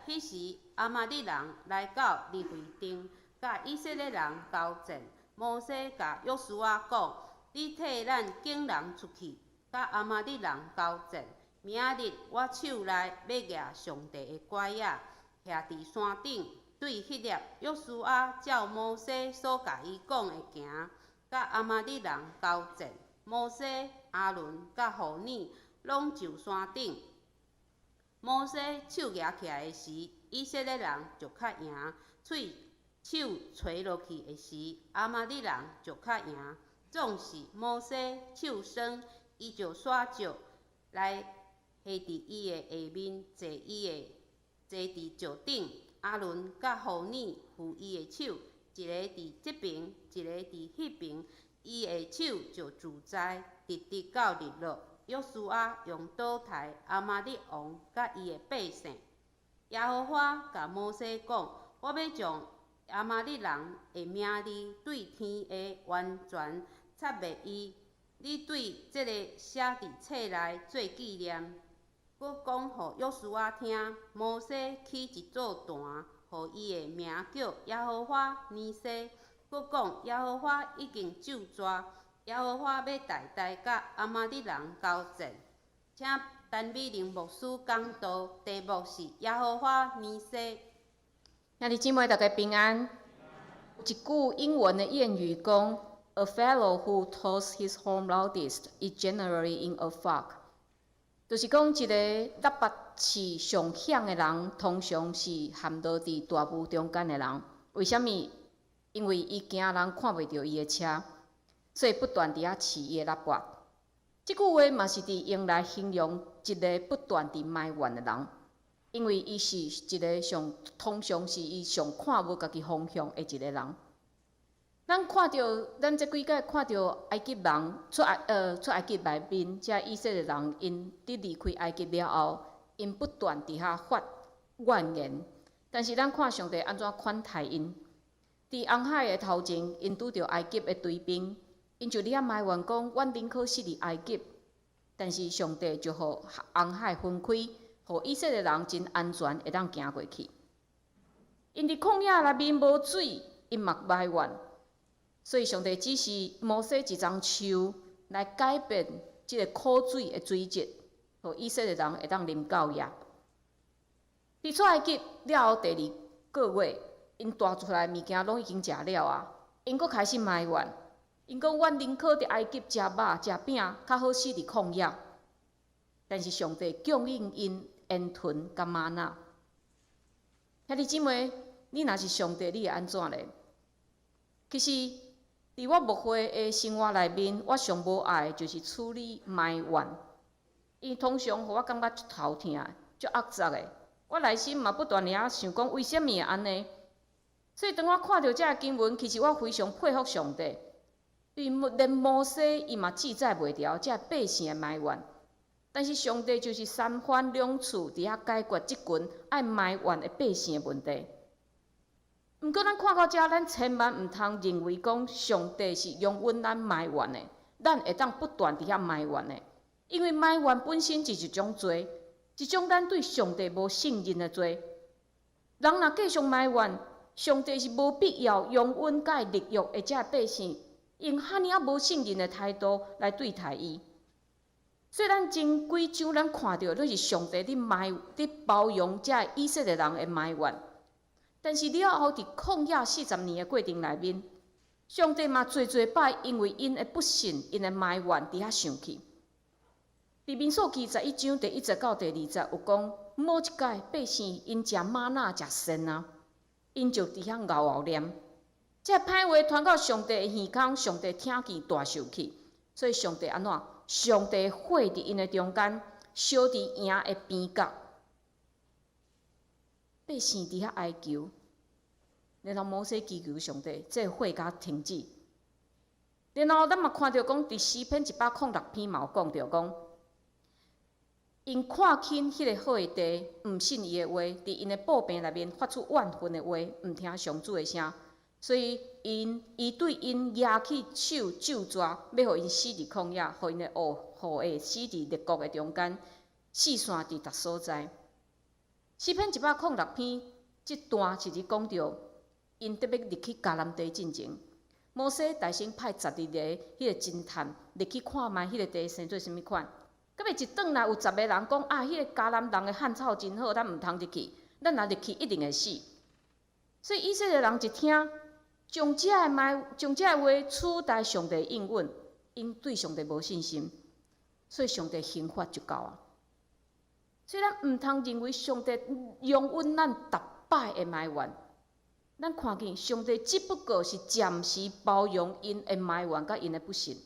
彼時亞瑪力人來到利非訂，佮以色列人交戰。摩西共約書亞講：你替咱揀人出去，佮亞瑪力人交戰。明仔日我手內欲舉上帝的拐仔，徛佇山頂。對彼粒，約書亞照摩西所共伊講的行，佮亞瑪力人交戰。摩西、亞倫佮戶珥攏上山頂。摩西手舉起來的時，以色列人就較贏；喙手垂落去的時，亞瑪力人就較贏。總是摩西手酸，伊就徙石來下佇伊的下面，坐佇石頂。亞倫佮戶珥扶伊的手，一个佇這爿，一个佇彼爿，伊的手就自在，直直到日落。約書亞用刀刣亞瑪力王佮伊的百姓。耶和華共摩西講：我欲將亞瑪力人的名字對天下完全擦滅伊。你對這个寫佇冊內做紀念。閣講予約書亞聽。摩西起一座壇，予伊的名叫耶和華尼西。閣講：耶和華已經咒詛，耶和華欲大大佮亞瑪力人交戰。請陳美玲牧師講道，題目是耶和華尼西。兄弟姊妹，大家平安。一句英文的諺語講：A fellow who toots his horn loudest is generally in a fog。就是講，一個喇叭刺上響的人，通常是陷落佇大霧中間的人。為啥物？因為伊驚人看袂著伊的車，所以不斷佇遐刺伊的喇叭。這句話嘛是佇用來形容一個不斷佇埋怨的人，因為伊是一個上通常是伊上看無家己方向的一個人。咱看著，咱這幾擺看著埃及人出埃及內面，這以色列人𪜶佇離開埃及了後，𪜶不斷佇遐發怨言。但是咱看上帝按怎款待𪜶？佇紅海的頭前，𪜶拄著埃及的追兵，𪜶就佇遐埋怨講：阮寧可死佇埃及。但是上帝就予紅海分開，予以色列人真安全會當行過去。𪜶佇曠野內面無水，𪜶嘛埋怨。所以上帝指示摩西一叢樹來改變這个苦水的水質，予以色列人會當啉夠額。佇出埃及了後第二個月，𪜶帶出來物件攏已經食了啊，𪜶閣開始埋怨，𪜶講阮寧可佇埃及食肉食餅，較好死佇曠野。但是上帝供應𪜶煙豚佮嗎哪。兄弟姊妹，你若是上帝，你會按怎咧？其實，佇我牧會的生活內面，我上無愛的就是處理埋怨，伊通常予我感覺足頭疼、足壓榨的。我內心嘛不斷佇遐想講，為啥物會按呢？所以當我看著這个經文，其實我非常佩服上帝，因為連摩西伊嘛記載袂牢這百姓的埋怨，但是上帝就是三番兩次佇遐解決這群愛埋怨的百姓的問題。毋過，咱看到遮，咱千萬毋通認為講上帝是容允咱埋怨的，咱會當不斷佇遐埋怨的，因為埋怨本身就是一種罪，一種咱對上帝無信任的罪。人若繼續埋怨，上帝是無必要容允佮伊立約的這百姓，用遐爾仔無信任的態度來對待伊。所以咱前幾章咱看著，攏是上帝佇包容這以色列人的埋怨。但是了後，佇曠野40年的過程內面，上帝嘛濟濟擺因為𪜶的不信、𪜶的埋怨，佇遐生氣。佇民數記11章第1節到第2節有講，某一擺百姓𪜶食嗎哪食膻啊，𪜶就佇遐𠢕喉念，這歹話傳到上帝的耳空，上帝聽見大受氣，所以上帝按怎？上帝火佇𪜶的中間，燒佇營的邊角，百姓佇遐哀求。然後摩西祈求上帝，這个火共停止。然後咱嘛看著講，佇詩篇106篇嘛有講著講，𪜶看輕彼个好的地，毋信伊的話，佇𪜶的布病內面發出怨恨的話，毋聽上主的聲，所以伊對𪜶舉起手咒詛，欲予𪜶死佇曠野，予𪜶的後裔死佇列國的中間，四散佇逐所在。詩篇106篇，這段是佇講著，𪜶欲入去迦南地進前，摩西大先派12個彼个偵探入去看覓彼个地生做啥物款。到尾一轉來有十个人講啊，彼个迦南人的漢草真好，咱毋通入去，咱若入去一定會死。所以以色列人一聽，將這个埋，將這个話取代上帝應允，𪜶對上帝無信心，所以上帝刑罰就到啊。所以咱毋通認為上帝容允咱逐擺的埋怨，咱看見上帝只不過是暫時包容𪜶的埋怨佮𪜶的不信。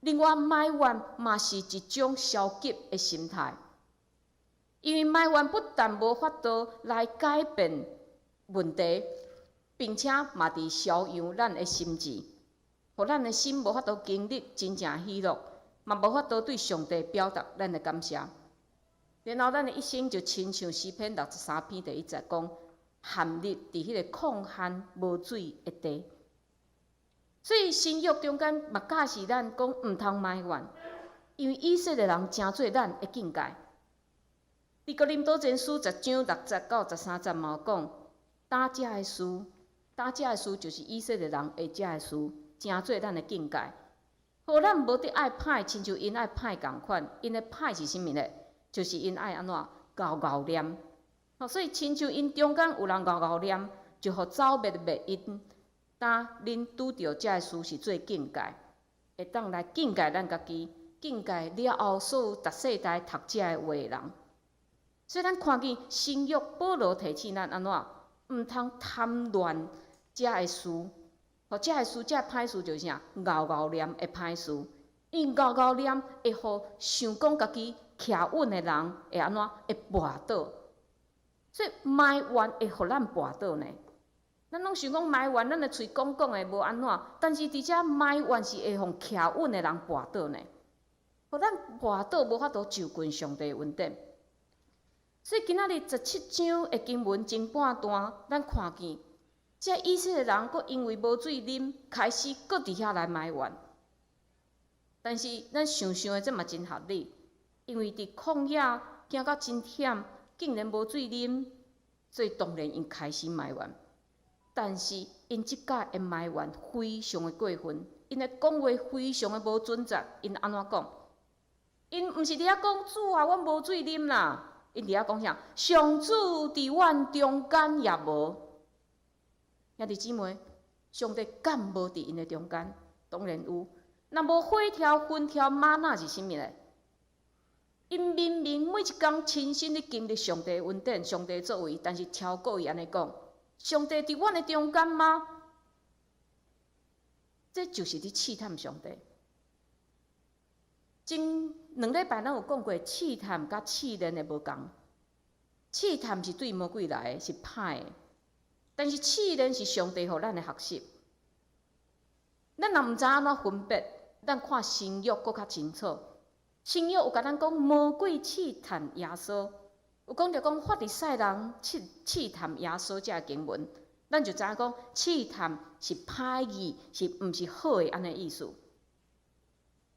另外，埋怨嘛是一種消極的心態，因為埋怨不但無法度來改變問題，並且嘛佇消揚咱的心志，予咱的心無法度經歷真正喜樂，嘛無法度對上帝表達咱的感謝。然後咱的一生就親像詩篇63篇第一節講，陷入佇彼个曠旱無水的地。所以新約中間嘛教示咱講毋通埋怨，因為以色列人成做咱的鏡誡。佇哥林多前書10章6節到13節嘛有講，擔這个事，擔這个事就是以色列人的這个事，成做咱的鏡誡。予咱無得愛歹，親像𪜶愛歹仝款，𪜶的歹是啥物咧？就是𪜶愛按怎𠢕𠢕念，所以親像𪜶中間有人𠢕𠢕念，就予走滅滅𪜶。當恁拄著這个事是做鏡誡，會當來鏡誡咱家己，鏡誡了後所有逐世代讀這个話的人。所以咱看見新約保羅提醒咱按怎，毋通貪戀這个事，這个事，這个歹事就是啥？𠢕𠢕念的歹事，因為𠢕𠢕念會予想講家己徛穩的人會按怎？會跋倒。所以埋怨會予咱跋倒呢。咱攏想講埋怨，咱的喙講講的無按怎，但是佇遮埋怨是會予徛穩的人跋倒呢。予咱跋倒無法度就近上帝恩典。所以今仔日17章的經文前半段，咱看見，這以色列人閣因為無水啉，開始閣佇遐來埋怨。但是咱想想的，這嘛真合理，因為佇曠野行到真忝，竟然無水啉，所以當然𪜶開始埋怨。但是𪜶這擺的埋怨非常的過分，𪜶的講話非常的無準則。𪜶按怎講？𪜶毋是佇遐講主啊，阮無水啉啦。𪜶佇遐講啥？上主佇阮中間也無。兄弟姊妹，上帝敢無佇𪜶的中間？當然有。若無火柱、雲柱、嗎哪是啥物咧？𪜶明明每一工親身咧經歷上帝恩典、上帝作為，但是超過伊按呢講，上帝佇阮的中間嗎？這就是佇試探上帝。前兩禮拜咱有講過，試探佮試煉的無仝。試探是對魔鬼來的，是歹的；但是試煉是上帝予咱的學習。咱若毋知按怎分別，咱看新約閣較清楚。新約有共咱講魔鬼試探耶穌，有講著講法利賽人試探耶穌這个經文，咱就知影講試探是歹意，是毋是好的按呢意思。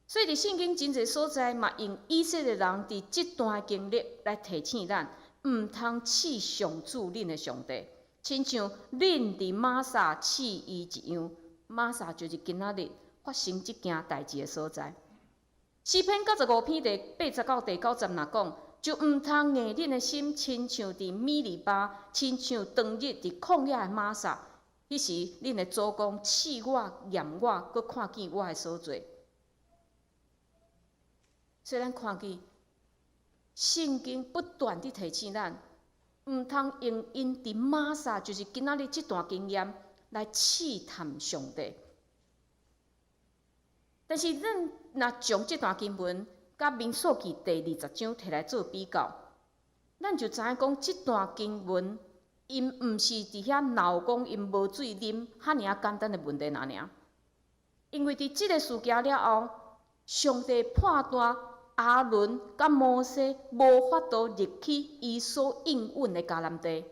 所以佇聖經真濟所在嘛，用以色列人佇這段經歷來提醒咱，毋通試上主恁的上帝，親像恁佇瑪撒試伊一樣。瑪撒就是今仔日發生這件代誌的所在。詩篇95篇第八節到第九節若講，就毋通硬恁的心，親像佇米利巴，親像當日佇曠野的瑪撒。彼時恁的祖公試我、驗我，閣看見我的所做。所以咱看見聖經不斷佇提醒咱，毋通用𪜶佇瑪撒，就是今仔日這段經驗來試探上帝。但是咱若將這段經文佮民數記第二十章提來做比較，咱就知影講這段經文，𪜶毋是佇遐鬧講𪜶無水啉，遐爾仔簡單的問題爾爾。因為佇這个事件了後，上帝判斷亞倫佮摩西無法度入去伊所應允的迦南地。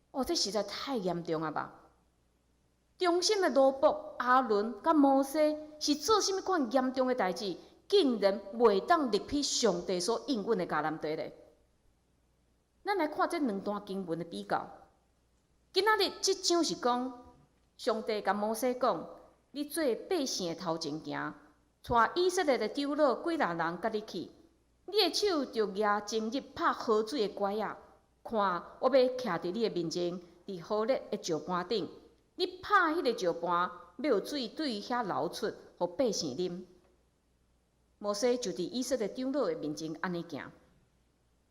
哦，這實在太嚴重啊吧！忠心的奴僕亞倫佮摩西是做啥物款嚴重的代誌，竟然袂當入去上帝所應允的迦南地咧？咱來看這兩段經文的比較。今仔日這章是講，上帝共摩西講：你做百姓的頭前行，帶以色列的長老幾若人佮你去。你的手著舉終日拍河水的拐仔，看我欲徛佇你的面前，佇何烈的石盤頂，你拍彼个石盤，欲有水對遐流出，予百姓啉。摩西就佇以色列長老的面前按呢行。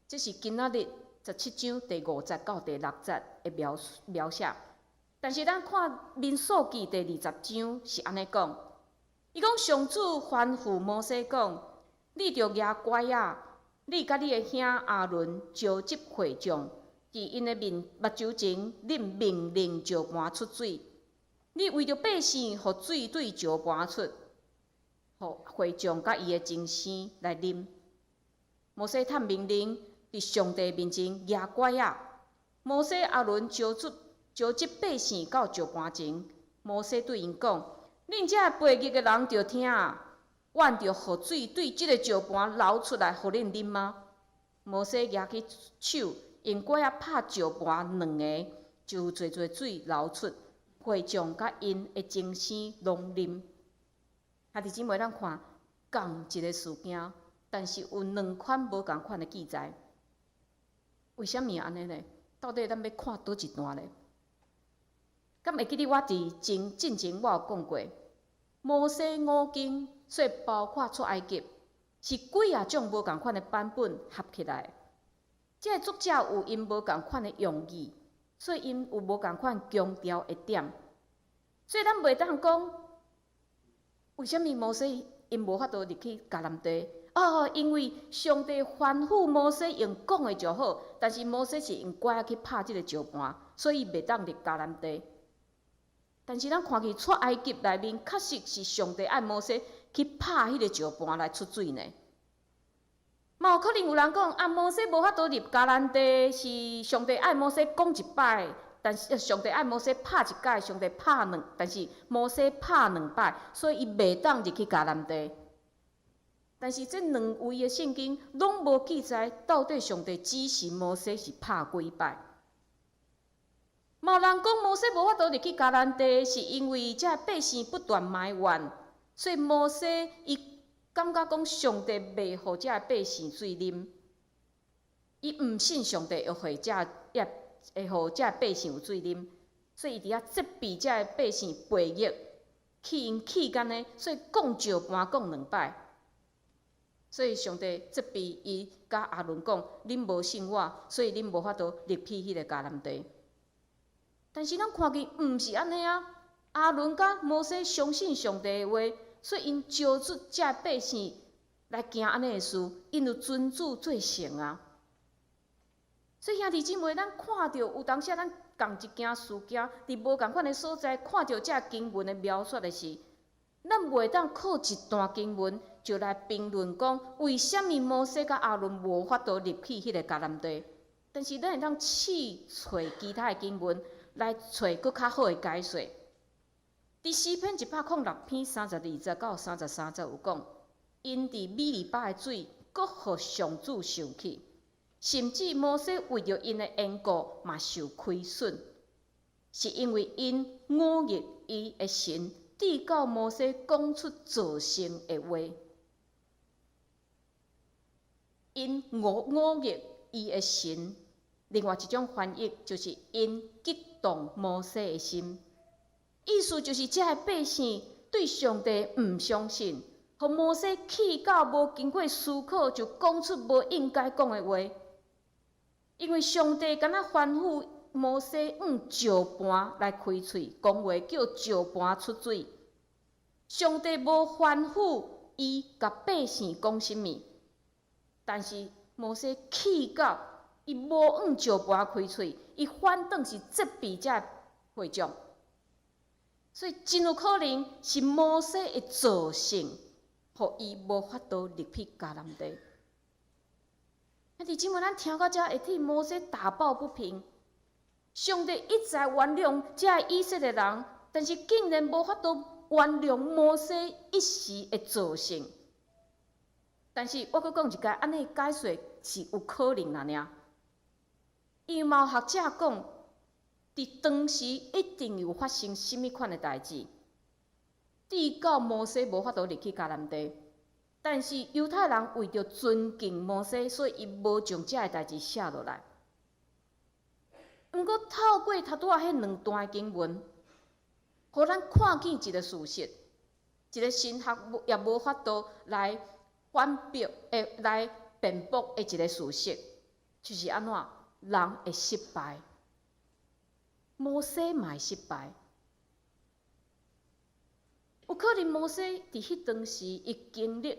這是今仔日17章第5節到第6節的描描寫。但是咱看民數記第20章是按呢講，伊講上主吩咐摩西講：你著舉拐仔，你佮你的兄亞倫召集會眾，佇𪜶的面目睭前，恁命令石盤出水。你為著百姓，予水對石盤出，予會眾佮伊的牲畜來啉。摩西趁命令，佇上帝面前舉拐仔。摩西、亞倫召出召集百姓到石盤前，摩西對𪜶講：恁這悖逆的人著聽，阮著予水對這个石盤流出來，予恁啉嗎？摩西舉起手，用拐仔拍石盤兩下，就有濟濟水流出，會眾佮𪜶的牲畜攏啉。兄弟姊妹，咱看仝一个事件，但是有兩款無仝款的記載。為啥物按呢呢？到底咱欲看佗一段咧？敢會記得我佇前進前我有講過，摩西五經，所以包括出埃及，是幾仔種無仝款的版本合起來。這个作者有𪜶無仝款的用意，所以𪜶有無仝款強調的點。所以咱袂當講，為啥物摩西𪜶無法度入去迦南地？哦，因為上帝吩咐摩西用講的就好，但是摩西是用拐仔去拍這个石盤，所以袂當入迦南地。但是咱看去出埃及內面，確實是上帝愛摩西去拍彼个石盤來出水呢。嘛有可能有人講啊，摩西無法度入迦南地，是上帝愛摩西講一擺，但是上帝愛摩西拍一擺，上帝拍兩，但是摩西拍兩擺，所以伊袂當入去迦南地。但是這兩位的聖經攏無記載，到底上帝指示摩西是拍幾擺。嘛有人講摩西無法度入去迦南地，是因為這百姓不斷埋怨，所以摩西伊感覺講上帝袂予這百姓水啉，伊毋信上帝會予這會予這百姓有水啉，所以伊佇遐責備這百姓悖逆，氣𪜶氣按呢，所以講石盤講兩擺。所以上帝責備伊佮亞倫講：恁無信我，所以恁無法度入去彼个迦南地。但是咱看見毋是按呢啊！亞倫佮摩西相信上帝的話，所以𪜶召出這百姓來行按呢的事，𪜶有遵主做成啊。所以兄弟姊妹，咱看著有當時咱仝一件事件，佇無仝款的所在，看著這經文的描述的時，咱袂當靠一段經文就來評論講，為啥物摩西佮亞倫無法度入去彼个迦南地？但是咱會當試揣其他的經文來揣閣較好的解說。佇詩篇106篇32節到33節有講，𪜶佇米利巴的水，閣予上主生氣，甚至摩西為著𪜶的緣故嘛受虧損，是因為𪜶忤逆伊的神，直到摩西講出造成的話。𪜶忤逆伊的神，另外一種翻譯就是𪜶激動摩西的心，意思就是這个百姓對上帝毋相信，予摩西氣到無經過思考就講出無應該講的話。因為上帝敢若吩咐摩西用石盤來開喙講話，叫石盤出水。上帝無吩咐伊共百姓講啥物，但是摩西氣到伊無用石盤開喙，伊反轉是責備這會眾，所以真有可能是摩西的造成，予伊無法度入去迦南地。兄弟姊妹，咱聽到這會替摩西打抱不平。上帝一再原諒這以色列人，但是竟然無法度原諒摩西一時的造成。但是我閣講一擺，按呢解說是有可能爾。因為嘛有學者講，佇當時一定有發生啥物款的代誌，致到摩西無法度入去迦南地。但是猶太人為著尊敬摩西，所以伊無將這个代誌寫落來。毋過透過頭拄仔彼兩段經文，予咱看見一个事實，一个神學也無法度來反駁、會來辯駁的一个事實，就是按怎人會失敗，摩西嘛會失敗。有可能摩西佇彼當時，伊經歷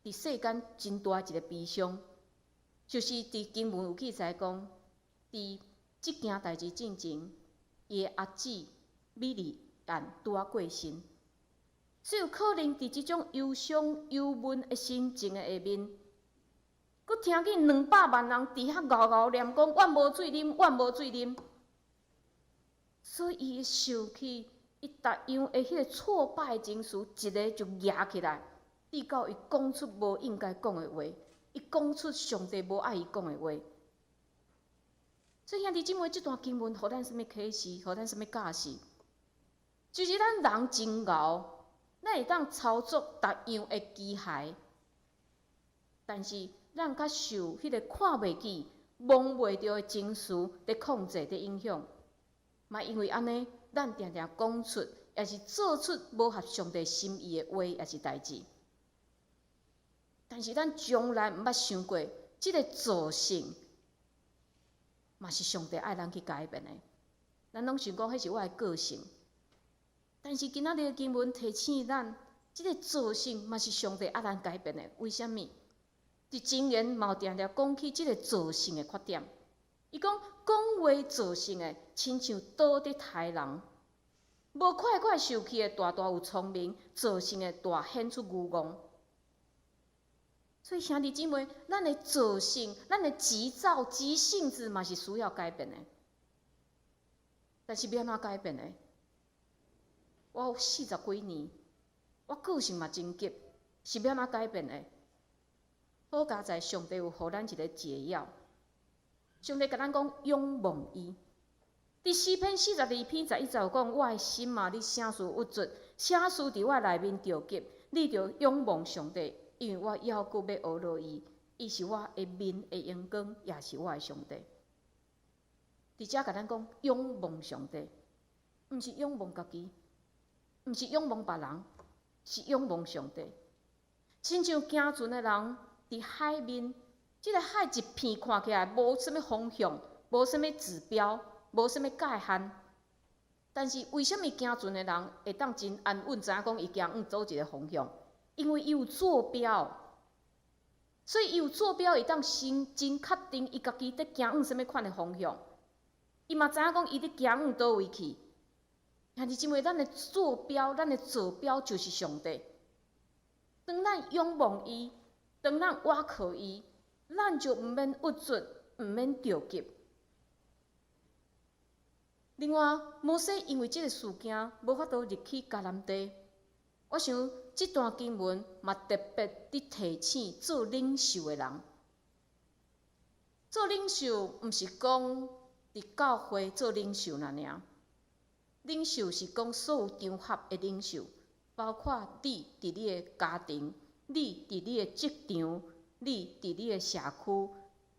佇世間真大一个悲傷，就是佇經文有記載講，佇這件代誌進前，伊的阿姊米利暗拄仔過身，所以有可能佇這種憂傷、憂悶的心情的下面，閣聽見200萬人佇遐𠢕𠢕念講：阮無水啉，阮無水啉。所以伊會受氣，伊逐樣的彼个挫敗情緒，一个就夯起來，直到伊講出無應該講的話，伊講出上帝無愛伊講的話。所以兄弟姊妹，這段經文予咱啥物啟示？予咱啥物教示？就是咱人真𠢕，咱會當操作逐樣的機械，但是咱較受彼个看袂見、摸袂著的情緒佇控制、佇影響。嘛因為按呢，咱定定講出，抑是做出無合上帝心意的話，抑是代誌。但是咱從來毋捌想過，這个造性嘛是上帝愛咱去改變的。咱攏想講彼是我的個性，但是今仔日的經文提醒咱，這个造性嘛是上帝愛咱改變的。為啥物？佇箴言嘛有定定講起這个造性的缺點。伊講講話造成的，親像刀佇刣人；無快快受氣的，大大有聰明；造成的大顯出愚戇。所以兄弟姊妹，咱的造性、咱的急躁、急性子嘛是需要改變的。但是欲按怎改變呢？我有四十幾年，我個性嘛真急，是欲按怎改變的？好佳哉上帝有予咱一个解藥。上帝共咱講仰望伊。佇詩篇42篇11節有講：我的心啊，你啥事鬱卒？啥事佇我內面著急？你著仰望上帝，因為我猶閣欲呵咾伊，伊是我的面的榮光，也是我的上帝。佇遮共咱講仰望上帝，毋是仰望家己，毋是仰望別人，是仰望上帝。親像行船的人佇海面，這个海一片看起來無啥物方向，無啥物指標，無啥物界限。但是為啥物行船的人會當真安穩，知影講伊行向佗一个方向？因為伊有坐標，所以伊有坐標，會當先真確定伊家己佇行向啥物款的方向。伊嘛知影講伊佇行向佗位去。兄弟姊妹，咱的坐標，咱的坐標就是上帝。當咱仰望伊，當咱倚靠伊，咱就毋免鬱卒，毋免著急。另外，摩西因為這个事件無法度入去迦南地，我想這段經文嘛特別佇提醒做領袖的人。做領袖毋是講佇教會做領袖爾爾，領袖是講所有場合的領袖，包括你佇你的家庭，你佇你的職場，你佇你的社區，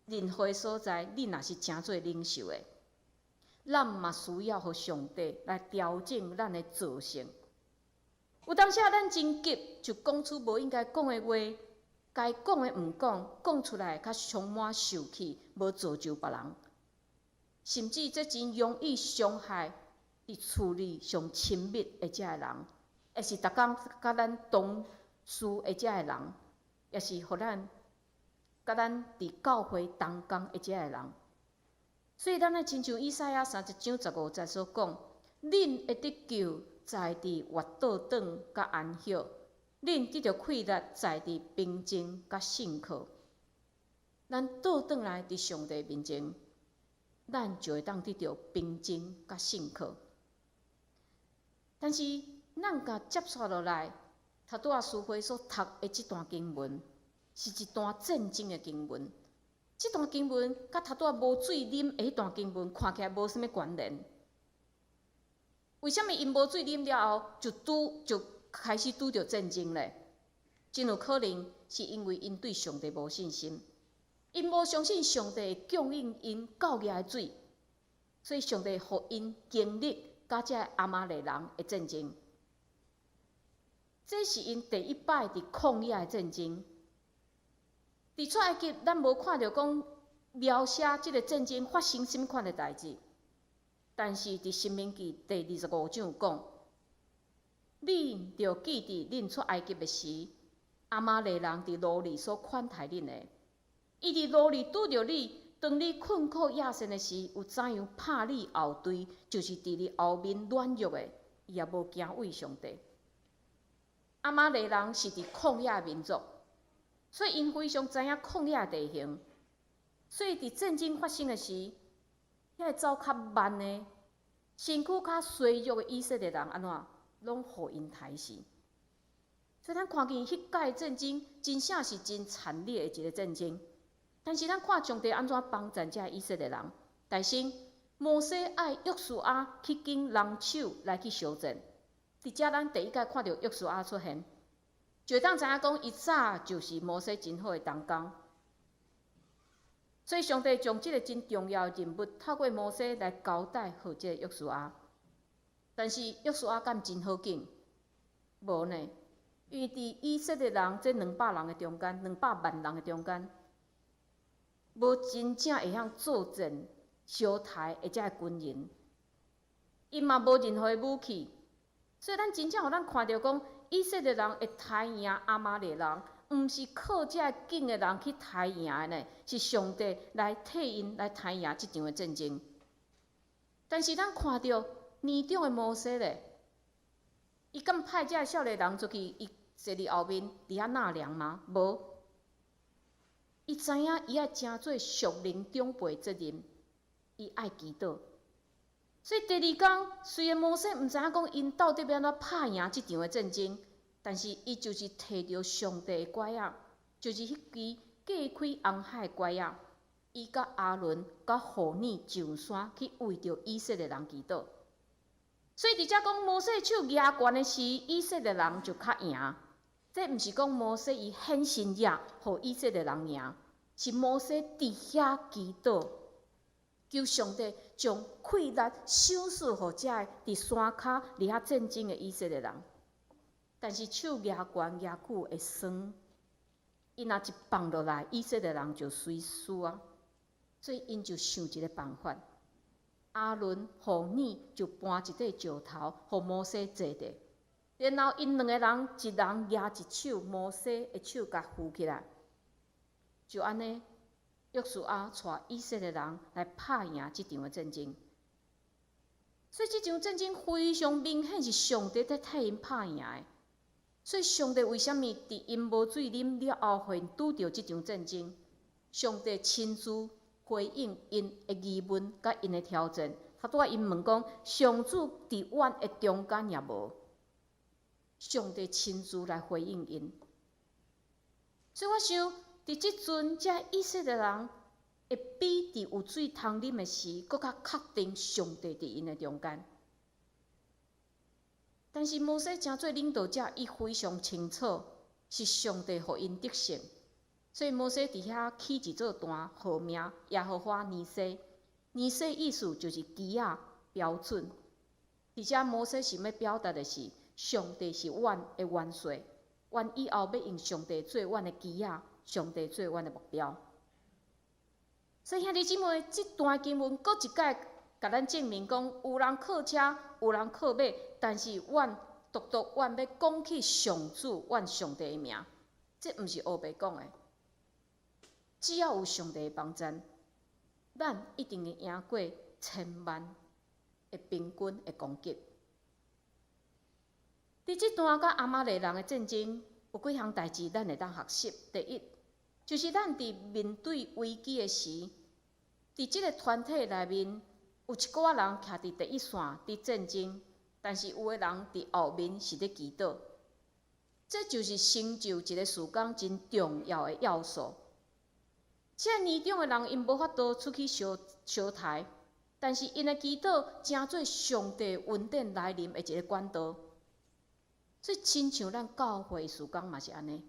任何的所在，你若是成做領袖的，咱嘛需要予上帝來調整咱的造性。有當時咱真急，就講出無應該講的話，該講的毋講，講出來較充滿受氣，無造就別人，甚至這真容易傷害佇厝裡上親密的這个人，抑是逐工佮咱同事的這个人，抑是予咱佮咱佇教會同工的這个人。所以咱愛親像以賽亞31章15節所講：恁會得救，在佇活倒轉佮安息；恁得著氣力，在佇平靜佮信靠。咱倒轉來佇上帝面前，咱就會當得著平靜佮信靠。但是，咱共接續落來，頭拄仔書會所讀的這段經文，是一段戰爭的經文。這段經文佮頭拄仔無水啉的彼段經文看起來無啥物關聯。為啥物𪜶無水啉了後就開始拄著戰爭咧？真有可能是因為𪜶對上帝無信心，𪜶無相信上帝會供應𪜶夠額的水，所以上帝予𪜶經歷佮這亞瑪力人的戰爭。這是𪜶第一擺佇曠野的戰爭。佇出埃及，咱無看著講描寫這個戰爭發生啥物款的代誌，但是佇申命記第二十五章講，恁著記得恁出埃及的時，亞瑪力人佇路裡所款待恁的，伊佇路裡拄著你，當你困苦夜深的時，有怎樣拍你後槌，就是佇你後面軟弱的，伊也無敬畏上帝。亞瑪力人是佇曠野的民族，所以𪜶非常知影曠野地形，所以佇戰爭發生的時，遐個走較慢的、身軀較衰弱的以色列人按怎，攏予𪜶刣死。所以咱看見彼擺戰爭，真正是真慘烈的一個戰爭。但是咱看上帝按怎幫贊這以色列人。首先，摩西愛約書亞去揀人手來去相戰。佇遮咱第一擺看著約書亞出現，就會當知影講，伊早就是摩西真好的同工。所以上帝將這個真重要的任務透過摩西來交代予這個約書亞。但是約書亞敢真好揀？無呢，因為佇以色列人這200人的中間，200萬人的中間，無真正會曉作戰、相刣的這个軍人，伊嘛無任何的武器，所以咱真正予咱看著講，以色列人會刣贏亞瑪力人，毋是靠這个揀的人去刣贏的呢，是上帝來替𪜶來刣贏這場的戰爭。但是咱看著年長的摩西咧，伊敢派這个少年人出去，伊坐佇後面佇遐納涼嗎？無。伊知影伊愛成做屬靈長輩責任，伊愛祈禱。所以第二工，雖然摩西毋知影講𪜶到底欲按怎拍贏這場的戰爭，但是伊就是提著上帝的拐仔，就是彼支隔開紅海的拐仔，伊佮亞倫佮戶珥上山去為著以色列人祈禱。所以佇遮講摩西手舉懸的時，以色列人就較贏。這毋是講摩西伊顯神蹟，予以色列人贏，是摩西佇遐祈禱，求上帝將氣力賞賜予這个佇山跤佇遐戰爭的以色列人。但是手舉懸舉久會酸，伊若一放落來，以色列人就隨輸啊。所以𪜶就想一個辦法，亞倫、戶珥就搬一塊石頭，予摩西坐著。然後𪜶兩個人，一人舉一手，摩西的手共扶起來，就按呢，約書亞帶以色列人來拍贏這場的戰爭。所以這場戰爭非常明顯是上帝佇替𪜶拍贏的。所以上帝為啥物佇𪜶無水啉了後，予𪜶拄著這場戰爭？上帝親自回應𪜶的疑問佮𪜶的挑戰。頭拄仔𪜶問講：上主佇阮的中間也無？上帝親自來回應𪜶，所以我想，佇這陣，這以色列人會比佇有水通啉的時，閣較確定上帝佇𪜶的中間。但是摩西成做領導者，伊非常清楚是上帝予𪜶得勝，所以摩西佇遐起一座壇，號名耶和華尼西。尼西意思就是旗仔標準。佇遮摩西想欲表達的是，上帝是阮的元帥，阮以後欲用上帝做阮的旗仔，上帝做阮的目標。所以兄弟姊妹，這段經文閣一擺共咱證明講，有人靠車，有人靠馬，但是阮獨獨阮欲講起上主，阮上帝的名，這毋是烏白講的。只要有上帝的幫贊，咱一定會贏過千萬的兵軍的攻擊。佇這段佮亞瑪力人的戰爭，有幾項代誌咱會當學習。第一，就是咱佇面對危機的時，佇這个團體內面，有一寡人徛佇第一線佇戰爭，但是有的人佇後面是咧祈禱。這就是成就一个事工真重要的要素。這年長的人𪜶無法度出去相相刣，但是𪜶的祈禱成做上帝恩典來臨的一个管道。所以，親像咱教會事工嘛是按呢，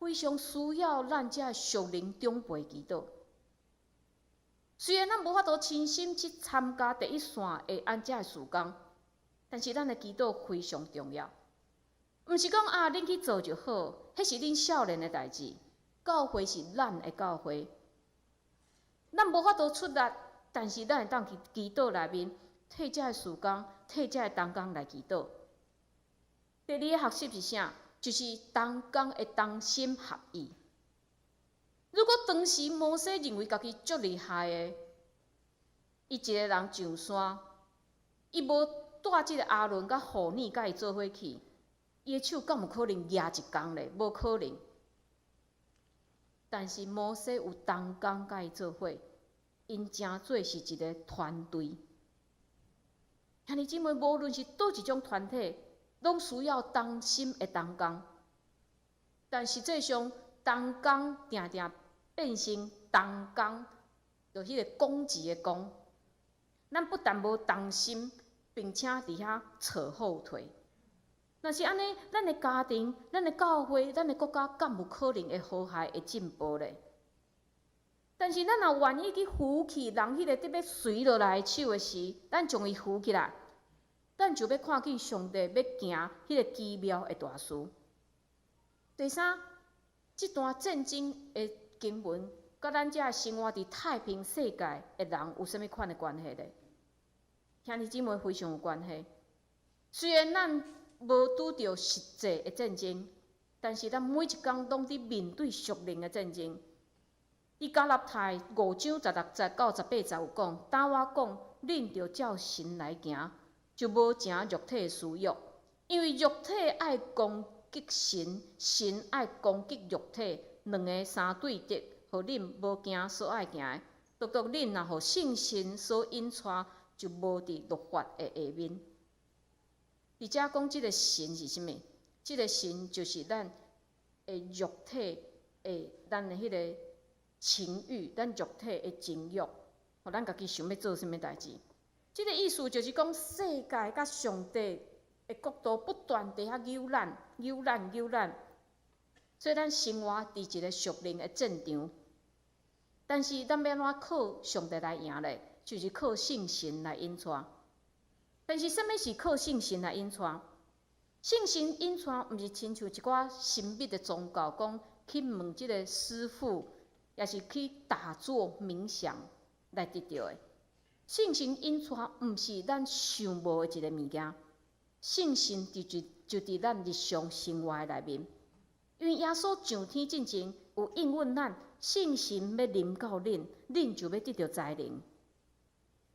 非常需要咱這屬靈長輩祈禱。雖然咱無法度親身去參加第一線的按這事工，但是咱的祈禱非常重要。毋是講啊，恁去做就好，彼是恁少年的代誌。教會是咱的教會，咱無法度出力，但是咱會當去祈禱內面，替這个事工，替這个同工來祈禱。第二個學習是啥？就是同工的同心合意。如果當時摩西認為家己足厲害的，伊一个人上山，伊無帶這个亞倫佮戶珥佮伊做伙去，伊的手敢有可能舉一工咧？無可能。但是摩西有同工佮伊做伙，𪜶成做是一个團隊。兄弟姊妹，無論是佗一種團體，攏需要同心的同工。但實際上，同工定定變成同工，就彼个攻擊的攻。咱不但無同心，並且佇遐扯後腿。若是按呢，咱的家庭、咱的教會、咱的國家，敢有可能會和諧、會進步咧？但是咱若願意去扶起人彼个得欲垂落來的手的時，咱將伊扶起來，咱就欲看見上帝欲行彼个奇妙的大事。第三，這段戰爭的經文，佮咱這生活佇太平世界的人有啥物款的關係咧？兄弟姊妹，非常有關係。雖然咱無拄著實際的戰爭，但是咱每一工攏佇面對屬靈的戰爭。佇加拉太5章16節到18節有講，當我講，恁著照神來行，就無成肉體的私欲，因為肉體愛攻擊神，神愛攻擊肉體，兩个相對敵，予恁無行所愛行的。獨獨恁若予聖神所引帶，就無佇律法的下面。佇遮講這个神是啥物？這个神就是咱的肉體的，咱的彼个情欲，咱肉體的情欲，予咱家己想欲做啥物代誌。這个意思就是講，世界佮上帝的國度不斷佇遐扭咱、扭咱、扭咱，所以咱生活佇一个屬靈的戰場。但是咱欲按怎靠上帝來贏咧？就是靠聖神來引帶。但是，啥物是靠聖神來引帶？聖神引帶，毋是親像一寡神秘的宗教，講去問這个師傅，抑是去打坐冥想來得著的。聖神引帶，毋是咱想無的一个物件。聖神就佇咱日常生活內面，因為耶穌上天進前有應允咱，聖神欲臨到恁，恁就欲得著才能。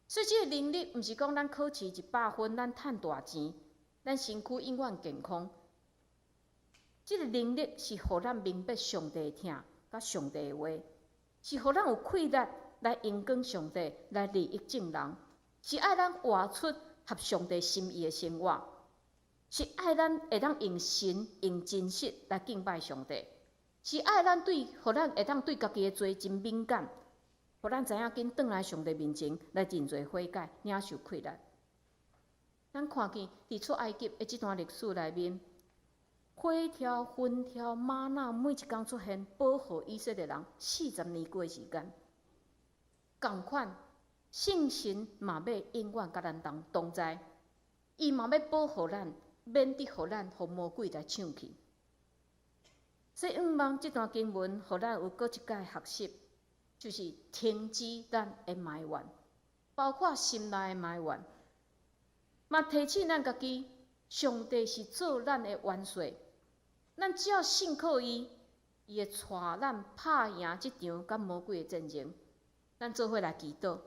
所以，這个能力毋是講咱考試100分，咱趁大錢，咱身軀永遠健康。這个能力是予咱明白上帝的疼，佮上帝的話，是予咱有氣力來榮光上帝，來利益眾人，是愛咱活出合上帝心意的生活，是愛咱會當用神用真實來敬拜上帝，是愛咱對，予咱會當對家己的罪真敏感，予咱知影緊轉來上帝面前來認罪悔改，領受氣力。咱看見佇出埃及的這段歷史內面，火柱、雲柱、嗎哪每一工出現，保護以色列人40年久的時間。仝款，聖神嘛欲永遠佮咱同在，伊嘛欲保護咱，免得予咱予魔鬼來搶去。所以，向望這段經文，予咱有閣一擺學習，就是停止咱的埋怨，包括心內的埋怨，嘛提醒咱家己，上帝是做咱的元帥，咱只要信靠伊，伊會帶咱拍贏這場佮魔鬼的戰爭。咱做伙來祈禱。